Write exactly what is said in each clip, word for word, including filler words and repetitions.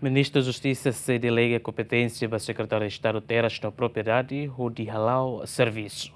Ministru Justisa sei delega kompeténsia ba Sekretáriu Estadu Terras no Propriedade hodi hala'o servisu.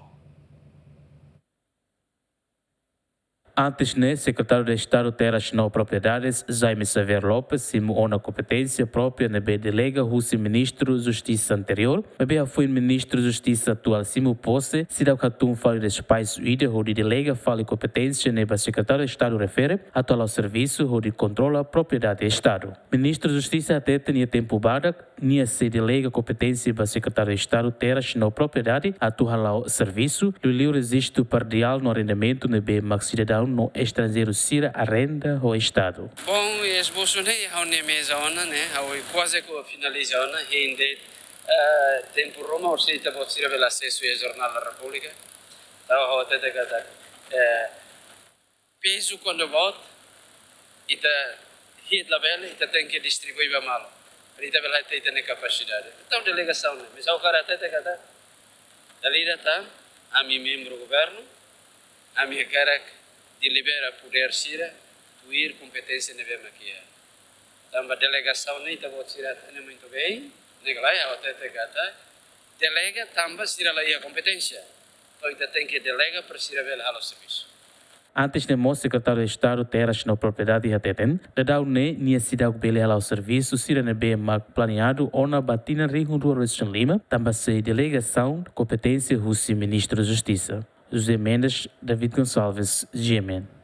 Antes ne'e, Sekretáriu Estadu Terras no Propriedades, Jaime Xavier Lopes, simu ona kompeténsia própria ne'ebé delega husi Ministru Justisa anteriór, maibé hafoin Ministru Justisa atuál simu pose, seidauk hatún fali despaxu ida hodi delega fali kompeténsia ne'e ba Sekretáriu Estadu refere, atu hala'o servisu hodi kontrola propriedade Estadu. Ministru Justisa hateten iha tempu badak, nia sei delega kompeténsia ba Sekretáriu Estadu Terras no Propriedade atu hala'o servisu, liuliu rejistu prediál no arrendamentu ne'ebé mak sidadaun no estranjeiru sira arrenda ho Estadu. Bom, esbosu ne'e ha'u-nia meza ona ne'e, ha'u kuaze ku finaliza ona, hein de'it, eh, tempu ruma, orsida ita-boot sira bele asesu iha Jornál da Repúblika. Entaun ha'u hatete katak, eh, pezu kuandu boot, ita hi'it labele, ita tenke distribui ba malu. Para ita bele hatene ita-nia kapasidade. Entaun delegasaun ne'e, mezmu ha'u hakarak hatete katak, dala ida tan, ami membru governu, ami hakarak delibera podér sira, tuir kompeténsia ne'ebé mak iha. Tanba delegasaun ne'e ita-boot sira hatene muito bem, ne'e ka lae, ha'u hatete katak, delega tanba sira la iha kompeténsia. Entaun ita tenke delega para sira bele halo servisu. Antes ne'e mós Sekretáriu Estadu Terras no Propriedade hateten, daudaun ne'e nia seidauk bele hala'o servisu sira ne'ebé mak planeadu ona ba tinan rihun rua ruanulu-resin-lima, tanba sei delegasaun kompeténsia husi Ministru Justisa. José Mendes, David Gonçalves, G M N.